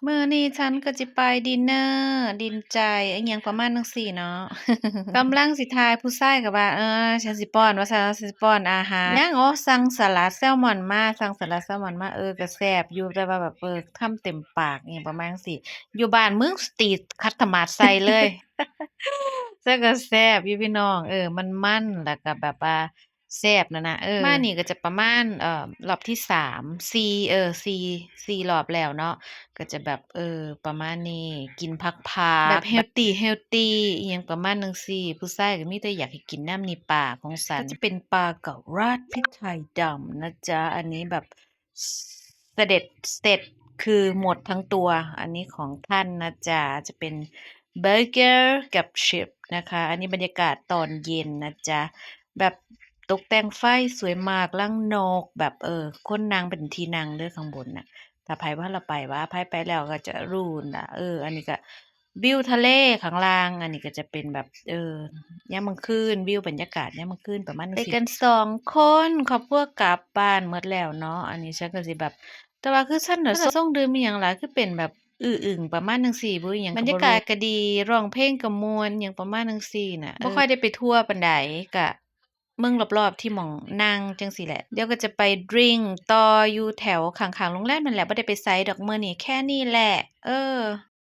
ມື້ນີ້ "ฉันก็จะไปดินเนอร์ ดินใจ" ອີ່ຫຍັງປະມານຈັ່ງຊີ້ເນາະ. ກຳລັງຊິຖ່າຍ ຜູ້ຊາຍກໍວ່າ ເອີ "ฉันสิป้อน" ວ່າຊັ້ນ "ฉันสิป้อนอาหาร" ຍັງ ໂອ້ ສັ່ງສະຫຼັດແຊລມອນມາ ສັ່ງສະຫຼັດແຊລມອນມາ ເອີ ກໍແຊບຢູ່ ແຕ່ວ່າແບບ ເອີ ຄຳເຕັມປາກ ອີ່ຫຍັງປະມານຈັ່ງຊີ້. ຢູ່ບ້ານມຶງສະຕີຂັດຕະໝາດໃສ່ເລີຍ. ແຕ່ກໍແຊບຢູ່ພີ່ນ້ອງ ເອີ ມັນໆ ແລ້ວກໍແບບວ່າ ແຊບນັ້ນນະ ເອີ ມານີ້ກໍຈະປະມານ ເອີ ຮອບທີສາມ ສີ່ ເອີ ສີ່ ສີ່ຮອບແລ້ວເນາະ ກໍຈະແບບ ເອີ ປະມານນີ້ ກິນຜັກໆ ແບບເຮລຕີ ເຮລຕີ ອີ່ຫຍັງປະມານຈັ່ງຊີ້. ຜູ້ຊາຍກໍມີແຕ່ຢາກໃຫ້ກິນນຳ ນີ້ປາຂອງສັນ ກໍຈະເປັນປາກະລາດ ພຣິກໄທດຳນະຈ໊ະ ອັນນີ້ແບບ ສ- ສະເດັດເສັດ ຄືໝົດທັງຕົວ. ອັນນີ້ຂອງທ່ານນະຈ໊ະ ຈະເປັນເບີເກີກັບຊິບນະຄະ. ອັນນີ້ບັນຍາກາດຕອນເຢັນນະຈ໊ະ ແບບຕົກແຕ່ງໄຟສວຍມາກ ລັງນົກ ແບບ ເອີ ຄົນນັ່ງເປັນທີ່ນັ່ງເດີຂ້າງບົນນະ. ຖ້າໃຜບໍ່ທັນໄປ ວ່າໃຜໄປແລ້ວກໍຈະຮູ້ນະ. ເອີ ອັນນີ້ກໍ ວິວທະເລຂ້າງລ່າງ ອັນນີ້ກໍຈະເປັນແບບ ເອີ ຍາມກາງຄືນ ວິວບັນຍາກາດຍາມກາງຄືນປະມານນີ້. ໄປກັນສອງຄົນ ຄອບຄົວກັບບ້ານໝົດແລ້ວເນາະ. ອັນນີ້ "ฉันก็จะแบบ" ແຕ່ວ່າຄື "ฉัน ນະ ຊົງດື່ມອີ່ຫຍັງຫຼາຍ ຄືເປັນແບບອຶ່ງໆ ປະມານຈັ່ງຊີ້ ບໍ່ ອີ່ຫຍັງກໍບໍ່ຮູ້. ບັນຍາກາດກໍດີ ຮ້ອງເພງກໍມ່ວນ ອີ່ຫຍັງປະມານຈັ່ງຊີ້ນະ. ເອີ ບໍ່ຄ່ອຍໄດ້ໄປທົ່ວປານໃດ ກະເບິ່ງຮອບໆ ທີ່ໝ່ອງນັ່ງຈັ່ງຊີ້ແຫຼະ. ດຽວກໍຈະໄປດຣິງຕໍ່ຢູ່ແຖວຂ້າງໆ ໂຮງແຮມນັ້ນແຫຼະ ບໍ່ໄດ້ໄປໃສດອກມື້ນີ້ ແຄ່ນີ້ແຫຼະ ເອີ.